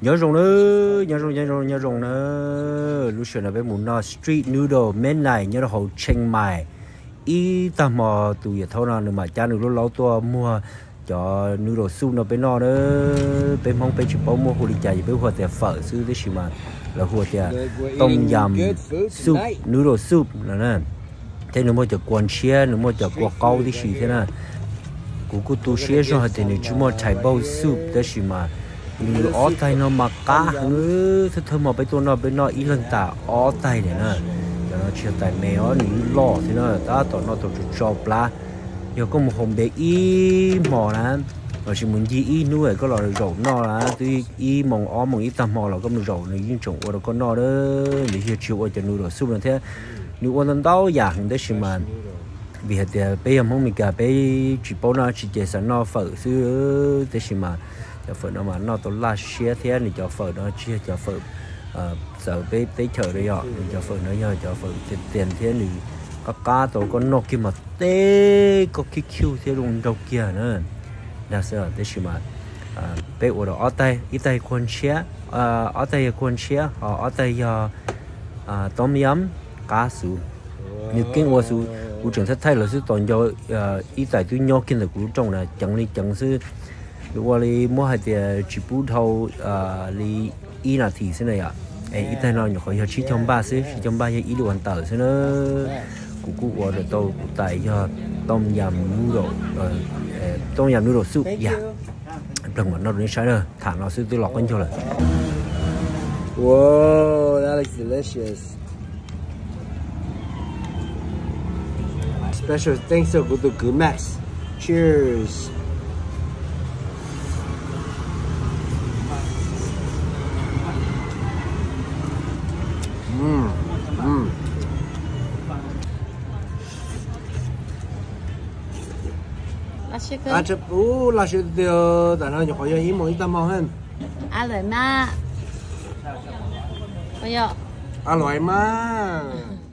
Nyob zoo na, nyob zoo, nyob zoo, nyob zoo na. Lub sij hawm no peb mus noj street noodle midnight nyob rau hauv Chiang Mai. Ib tag hmo tus yawm thaub no nws mam cab nws lub laub tuaj muag cov noodle soup no peb noj na. Peb Hmoob peb tsis paub muab hu li cas, yog peb hu tias fawm xwb, tab sis mas lawv hu tias tom yum soup, noodle soup no na. Thiab nws muaj cov kua ntshiab, nws muaj cov kua qaub tib si thiab na. Kuv kuj tu siab zog hais tias nws tsis muaj Thai bowl soup, tab sis mas nws ob taig no mas qab heev. Thawj thawj hmo peb tuaj noj, peb noj ib leeg tas ob taig lawm na. Cov no tsis yog tais me os, nws loj thiab na, tab tom noj tau tso tso plab. Yog koj mus hauv npe ib hmo na, los sis mus ncig ib hnub koj los zaum noj na, twb ib moos ob moos ib tag hmo los koj mus zaum nws yeej tseem ua rau koj noj na. Nws yog tsis ua cov noodle soup no thiab, nws ua ntau ntau yam heev tab sis mas vim hais tias peb yog Hmoob Meskas peb tsis paub noj dab tsi ces xav noj fawm xwb, tab sis mas cov fawm no mas noj tau laj siab thiab nws cov fawm no tsis yog cov fawm txawv peb teb chaws rau, yog nws cov fawm no yog cov fawm tias tias thiab nws qab qab tau koj noj kiag mas teb koj khib khiuj thiab zoo nraug kiag na. Dag xwb tab sis mas peb ua rau ob taig, ib taig kua ntshiab, ob taig yog kua ntshiab ho ob taig yog tom yum, qab xwb. Nws keeb ua xwb, kuv tseem thaij thaij los xwb tos nco ib tais twb nyob kiag ntawm kuv lub rooj na, ceev li ceev xwb. Nws ua li muab hais tias tsis pub dhau li ib nas this xwb na yom. Ib taig no nyuam qhuav yog tsib caug npaj xwb, tsib caug npaj yog ib lub ua ntawm xwb na. Kuv kuj ua rau tau kuv tais yog tom yum noodle, tom yum noodle soup yom. Pleg mam noj rau nej saib na, tham no xwb twb los qaub ncaug lawm. Whoa, that looks delicious. Special thanks to kuv tus kwv Max. Cheers. Mm, mm. Ub, laj siab tiag, tam no nyuam qhuav yog ib moos ib tag hmo na. A lawm mas. A lawm mas.